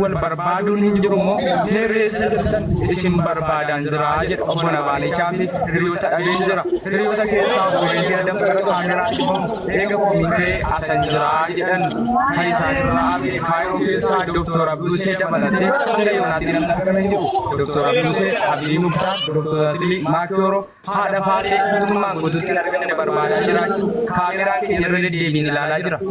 Wal barbaaduun hin jiru moo meerre eessa jirtan isin barbaadaan jira jedha obbo Nabaalee Chaambi hiriyoota dhabeen jira hiriyoota keessaa obbo Reedii Adam gara kaameraatti bahu eega komiin ka'ee asan jira jedhan kan isaan irraa hafe Kaayiroo keessaa Dooktor Abduusee dabalatee hanga yoonaatti namni argame hin jiru. Dooktor Abduusee, Abdii Muktaar, Dooktor Atilii, Maakiyooroo, haadha Faaxee guutummaan guutuutti hin argamne barbaadaa jiraachuu kaameraan keenya irra deddeebiin ilaalaa jira.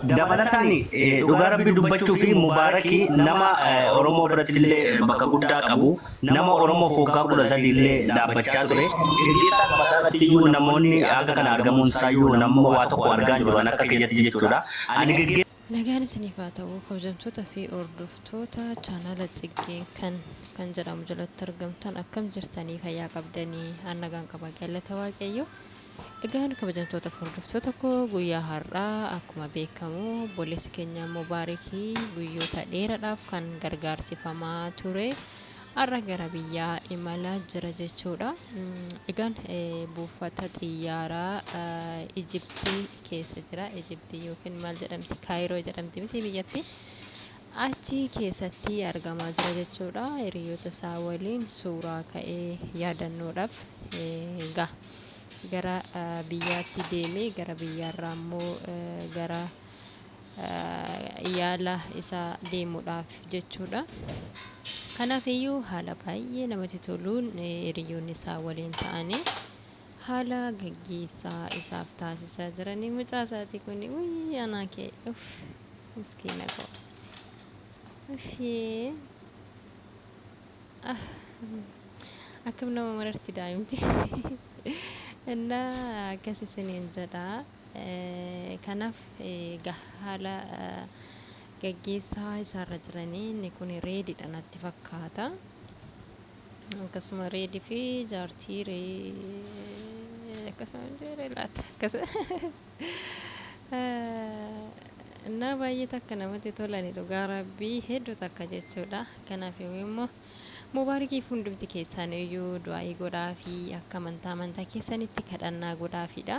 Dabalataan dhugaa rabbi dubbachuu fi Mubaarakii nama Oromoo biratti illee bakka guddaa qabu nama Oromoof waggaa 13 illee dhaabbachaa ture geggeessaa qabataa irratti iyyuu namoonni haga kana argamuun isaayyuu nama waa tokko argaa hin jiru an akka kiyyatti jechuudha ani geggeessaa Nagaan isiniif haa ta'u kabajamtoota fi hordoftoota chaanaala Tsiggeen kan kan jedhamu jalatti argamtan akkam jirtanii fayyaa qabdanii an nagaan qaba galata waaqayyo egaan kabajamtoota fi hordoftoota koo guyyaa har'aa akkuma beekamu obboleessi keenya Mubaarikii guyyoota dheeraadhaaf kan gargaarsifamaa ture har'a gara biyyaa imala jira jechuudha. Egaan buufata xiyyaaraa Ijiptii keessa jira. Ijiptii yookiin maal jedhamti? Kaayiroo jedhamti miti biyyatti. Achi keessatti argamaa jira jechuudha. Hiriyoota isaa waliin suuraa ka'ee yaadannoodhaaf egaa gara biyyaatti deemee gara biyyaarraa immoo gara yaala isaa deemuudhaaf jechuudha. Kanaaf iyyuu haala baay'ee namatti toluun hiriyoonni isaa waliin ta'anii haala gaggeessaa isaaf taasisaa jiranii mucaa isaati kuni uyyii anaa kee uff miskiina koo uffee ah akkam nama mararti daa'imti innaa akkas isiniin jedha kanaaf egaa haala gaggeessaa isaarra jiranii inni kun reedidha natti fakkaata. Akkasuma reedi fi jaartii ree akkasuma ree laata akkas innaa baay'ee takka namatti tolani dhugaa rabbii hedduu takka jechuudha. Kanaaf immoo Mubaarikiif hundumti keessaan iyyuu du'aa'ii godhaafi akka amantaa amantaa keessanitti kadhannaa godhaafiidha.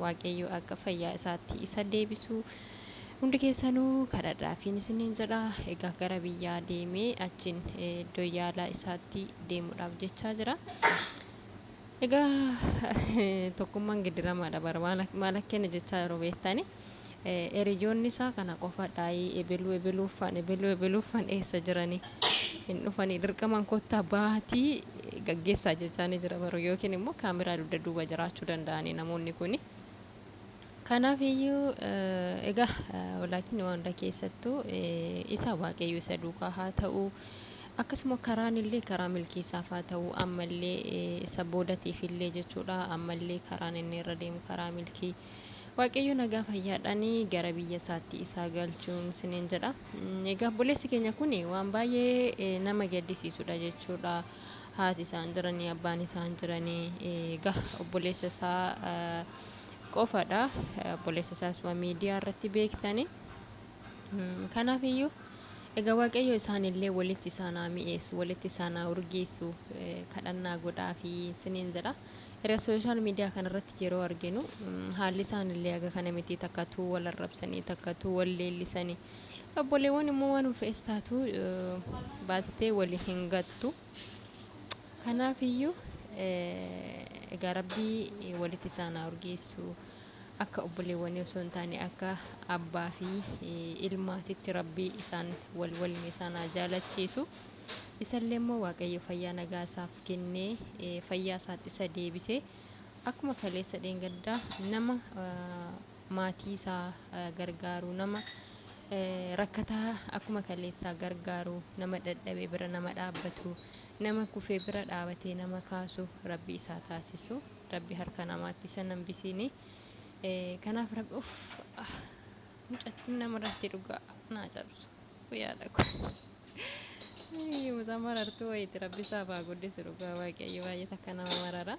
Waaqayyo akka fayyaa isaatti isa deebisu hundi keessanuu kadhadhaafiin isiniin jedha. Egaa gara biyyaa deemee achiin iddoo yaalaa isaatti deemuudhaaf jechaa jira. Egaa tokkummaan gidiramaadha bara maal akka inni jechaa jiru beektani. Hiriyoonni isaa kana qofa dhaayii ebeluu ebeluuffaan ebeluu ebeluuffaan eessa jiranii hin dhufanii dirqamaan kottaa baatii gaggeessaa jechaanii jira baru yookiin immoo kaameraa dugda duuba jiraachuu danda'anii namoonni kuni. Kanaaf iyyuu egaa walaakin waan hunda keessattuu isa waaqayyo isa duukaa haa ta'u akkasuma karaan illee karaa milkiisaaf haa ta'u ammallee isa boodatiif illee jechuudha ammallee karaan inni irra deemu karaa milkii Waaqayyo nagaa fayyaadhaan gara biyya isaatti isaa galchuun siniin jedha. Egaa obboleessi keenya kun waan baay'ee nama gaddisiisudha jechuudha. Haati isaan jiranii, abbaan isaan jiranii, egaa obboleessa isaa qofadha. Obboleessa isaas waan miidiyaa irratti beektani. Kanaaf iyyuu egaa Waaqayyo isaan illee walitti isaan haa mi'eessu, walitti isaan haa urgeessu, kadhannaa godhaafi siniin jedha. Erga sooshaal miidiyaa kanarratti yeroo arginu haalli isaan illee haga kana miti takkatuu wal arrabsanii takkatuu wal leellisanii obboleewwan immoo waan fe'es taatu baastee wali hin gattu. Kanaaf iyyuu egaa rabbii walitti isaan haa urgeessu akka obboleewwanii osoo hin taane akka abbaa fi ilmaatitti rabbii isaan wal waliin isaan haa jaalachiisu. Isallee immoo Waaqayyo fayyaa nagaa isaaf kennee fayyaa isaatti isa deebisee akkuma kaleessa dheengaddaa nama maatii isaa gargaaru nama rakkataa akkuma kaleessaa gargaaru nama dadhabe bira nama dhaabbatu nama kufee bira dhaabatee nama kaasu rabbi isaa taasisu rabbi harka namaatti isa nambisiini kanaaf rabbi uff mucattiin namarratti dhugaa naa cabsu yaada koo. Mucaa marartuu wayiiti rabbi isaaf haa guddisu dhugaa waaqayyo baay'ee takka nama marara.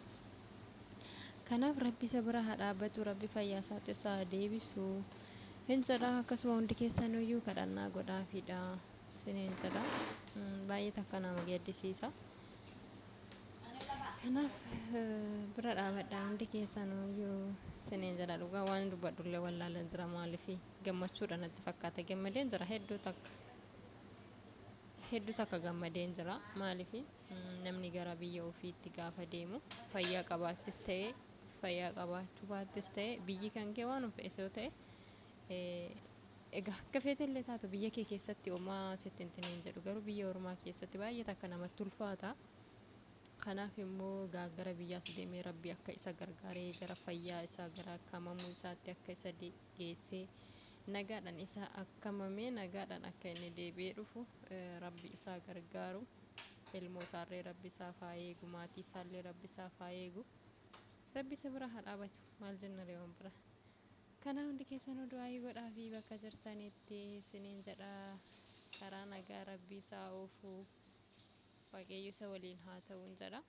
Kanaaf rabbi isa bira haa dhaabbatu rabbi fayyaa isaatti isa haa deebisu. Hin jedha akkasuma hundi keessanuyyuu kadhannaa godhaafiidha isiniin jedha. Baay'ee takka nama gaddisiisa. Kanaaf bira dhaabadhaa hundi keessanuyyuu isiniin jedha. Dhugaa waan dubbadhullee wallaalan jira, maaliif gammachuudha natti fakkaata. Gammadeen jira, hedduu takka hedduu takka gammadeen jira. Maaliif namni gara biyya ofiitti gaafa deemu, fayyaa qabaattis ta'e, fayyaa qabaachuu baattis ta'e, biyyi kan kee waan fe'es yoo ta'e, egaa akka feetellee taatu biyya kee keessatti homaa sitti hin jedhu, garuu biyya ormaa keessatti baay'ee takka namatti ulfaata. Kanaaf immoo gara biyyaas deemee Rabbi akka isa gargaaree gara fayyaa isaa, gara akkamamuu isaatti akka isa geessee, nagaadhaan isa akkamamee, nagaadhaan akka inni deebi'ee dhufu Rabbi isaa gargaaru. Ilmoo isaallee Rabbi isaaf haa eegu, maatii isaallee Rabbi isaaf haa eegu, Rabbi isa bira haa dhaabatu. Maal jenna reewwan bira? Kana hundi keessanuu du'aayii godhaa fi bakka jirtanitti isiniin jedha. Karaa nagaa Rabbi isaa oofu, Waaqayyo isa waliin haa ta'uun jedha.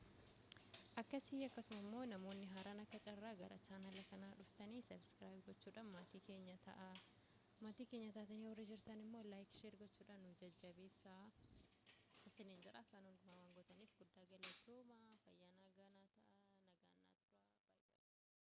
Akkasii akkasuma immoo namoonni haaraan akka carraa gara chaanala kanaa dhuftanii subscribe gochuudhaan maatii keenya ta'a. Maatii keenya taatanii warri jirtan immoo like, share gochuudhaan nu jajjabeessaa isiniin jedha. Kan hundumaa waan gootaniif.